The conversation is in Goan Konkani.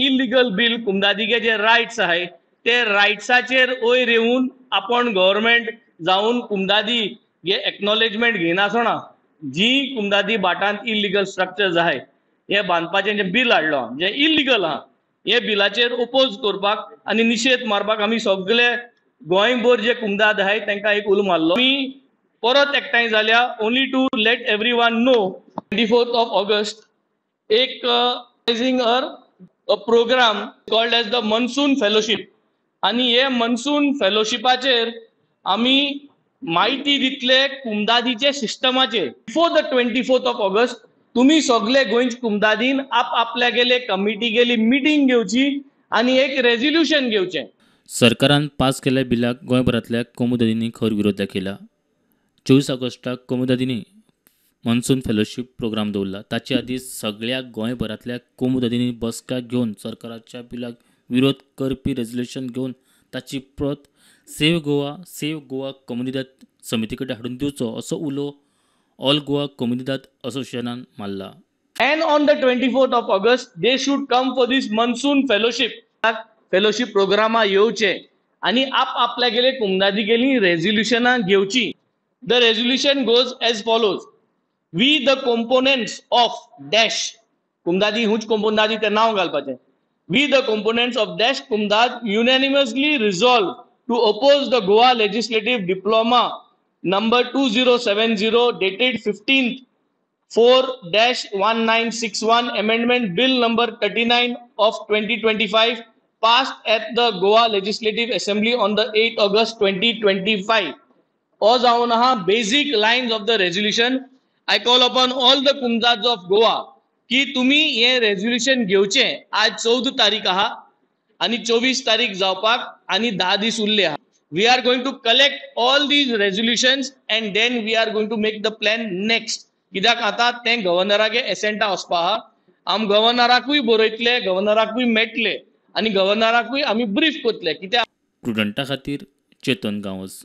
इलिगल बील कुमदादीगे जे रायट्स आहाय ते रायट्साचेर वयर येवन आपूण गव्हर्मेंट जावन कुमदादी हे एक्नॉलेजमेंट घेयनासतना जी कुमदादी भाटांत इलिगल स्ट्रक्चर्स आहाय हे बांदपाचें जें बील हाडलो जें इलिगल आहा हे बिलाचेर ओपोज करपाक आनी निशेध मारपाक आमी सगळे गोंयभर जे कुमदाद आहाय तांकां एक उलो मारलो. आमी परत एकठांय जाल्या only to let everyone know 24th of August एक a program called as the Monsoon Fellowship आनी हे मनसून फेलोशिपाचेर आमी म्हायती दितले कुमदादीचे सिस्टमाचेर. Before the 24th of August तुमी सगळे गोंयचे कुमदादीन आप आपल्या गेले कमिटी गेली मिटींग घेवची आनी एक रेजोल्युशन घेवचें. सरकारान पास केल्ल्या बिलाक गोंयभरांतल्या कोमुदादींनी खर विरोध दाखयला. 24 ऑगस्टाक कोमुदादींनी मनसून फेलोशीप प्रोग्राम दवरला. ताचे आदीं सगळ्या गोंयभरांतल्या कोमुदादींनी बसका घेवन सरकाराच्या बिलाक विरोध करपी रेजोल्युशन घेवन ताची प्रत सेव्ह गोवा सेव्ह गोवा कोमुनिदाद समिती कडेन हाडून दिवचो असो उलो ऑल गोवा कोमुनिदाद असोसिएशनान मारला. And on the 24th of August, they should come for this Monsoon Fellowship प्रोग्रामा येवचे आनी आप आपल्या गेले कुमदादी गेली रेजोल्युशनां घेवची. The resolution goes as follows. We, the components of dash कुमदादी, हुच कोमुदादी तें नांव घालपाचें. We, the components of dash कुमदाद, unanimously resolve to oppose the Goa Legislative Diploma number 2070 dated 15th 4-1961, Amendment Bill number 39 of 2025, passed at the Goa Legislative Assembly on the 8th August 2025. हो जावन आहा basic lines of the resolution. I call upon all the कुमदाद of Goa की तुमी हें रेजोल्युशन घेवचें. आज 14 तारीख आहा आनी 24 तारीख जावपाक आनी 10 दीस उरले आहा. We are going to collect all these resolutions and then we are going to make the plan next, कित्याक आतां तें गव्हर्नरागे एसेंटा वचपा आहा. आम गव्हर्नराकूय बरयतले, गव्हर्नराकूय मेळटले आनी गव्हर्नराकूय आमी ब्रीफ करतले कित्याक प्रुडंटा खातीर चेतन गांवस.